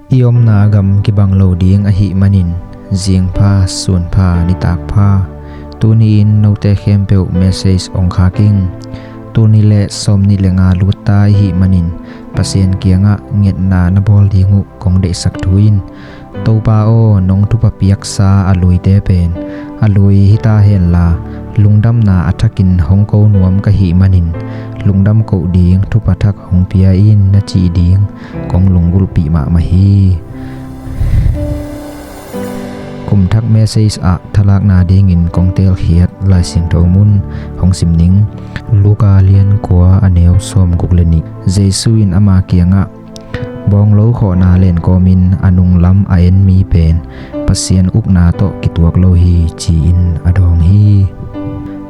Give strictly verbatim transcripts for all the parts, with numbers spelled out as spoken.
I omna gam kibang lo ding ahih manin, zingpha, sunpha, nitakpha. Tuni-in note khempeuh message ong khak ing. Tulni le sawmnih le nga lutta ihih manin, Pasian kiangah ngetna na bawl ding uh kong deihsak thu in, Topa aw, nong thupha piaksa a luite pen a lui hita henla, lungdamna a thakin hong ko nuam ka hih manin, lungdam koh ding thupha thak hong pia in, na cih ding kong lunggulhpih mahmah hi. Kumthak message ah thalakna dingin kong teelkhiat Lai Siangtho mun hong sim ning. Luka lian kua, a neu sawmguk le nih. Jesu in ama kiangah, bawnglo khawhna len kawmin a nunglam a en mi pen Pasian ukna tawh kituak lo hi, ci-in a dawng hi.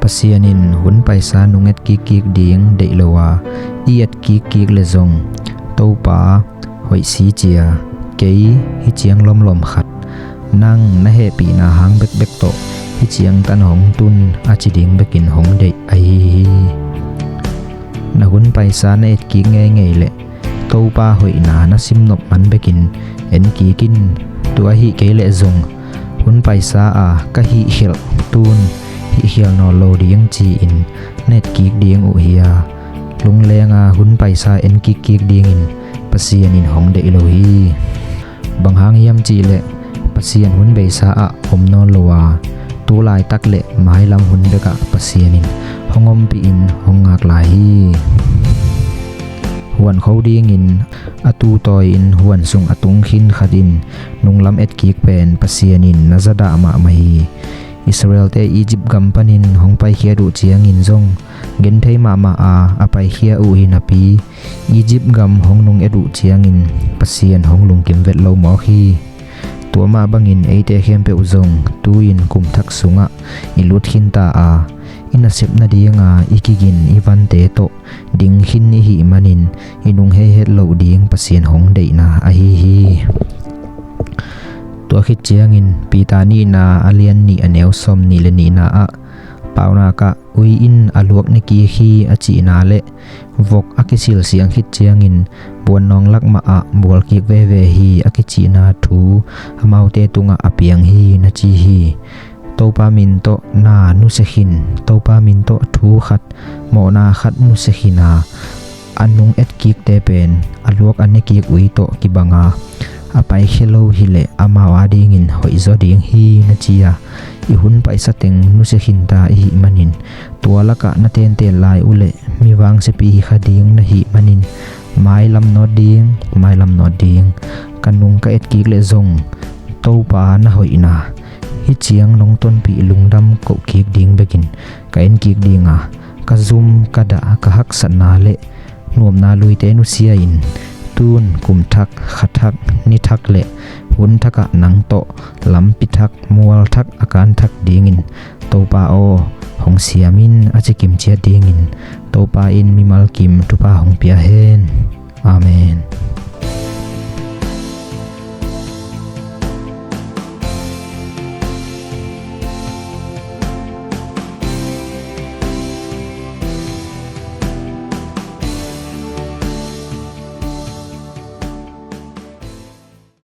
Pasian in hun paisa nung etkik kik ding deih lo a, i etkik kik le zong, Topa, hoih si cia, kei hi ciang lomlom khat, nang na hehpihna hang bekbek tawh hi ciang tan hong tun, a ci ding bekin hong deih ahi hi. Na hun paisa na etkik ngeingei leh Topa hoihna na simnop man bekin enkik in. Tua ahih kei leh zong hun paisa a ka hihkhialh tun hihkhial nawn lo ding ci-in na etkik ding uh hi a, lunglenga hun paisa enkik kik dingin Pasian in hong deih lo hi. Bang hang hiam cihleh Pasian hun beisa ah om nawn lo a, tu laitak le mailam hun bekah Pasian in hong ompih in hong ngak lai hi. Huan kho dingin a tu tawi-in huan sung a tung khin khat in nunglam etkik pen Pasian in na zadah mahmah hi. Israelte Egypt gam panin hong paikhiat uh ciangin zong genthei mahmah a, a paikhia uh hi napi, Egypt gam hong nung et uh ciangin Pasian hong lungkim vet lo mawk hi. Tua mah bangin eite khempeuh zong tu-in kumthak sungah i lut khinta a, i nasep nadinga i kigin i vante tawh ding khin i hih manin i nung heihet loh ding Pasian hong deihna ahi hi. Tua khit ciangin Peter nihna a lian nih a neu sawmnih le nihna ah, paunak ah ui in a luak ne kik hi a cihna le vok a kisil siang khit ciangin buannawng lak mah ah bual kik veve hi a kicihna thu amaute tungah a piang hi na ci hi. Topa min tawh na nusia khin, Topa min tawh thu khat, mawhna khat nusia khin a, a nung etkikte pen a luak a nekik ui tawh kibanga a paikhia lo hileh amau adingin hoihzaw ding hi na ci a, i hun paisa teng nusia khinta i hih manin, tua lakah na tenten lai uhleh mi vangsiapi hi kha ding na hih manin, mailam nawt ding, mailam nawt ding. Ka nung ka etkik leh zong Topa na hoihna hi ciang nong tonpih lungdam koh kik ding bekin ka enkik dinga, ka zum, ka dah, ka haksatna le nuamna luite nusia in, tun kumthak, khathak, nithak le hun thakah nang tawh lampi thak, mual thak a kan thak dingin Topa aw, hong siam in a ci kimciat dingin Topa in mimal kim thupha hong pia hen. Amen.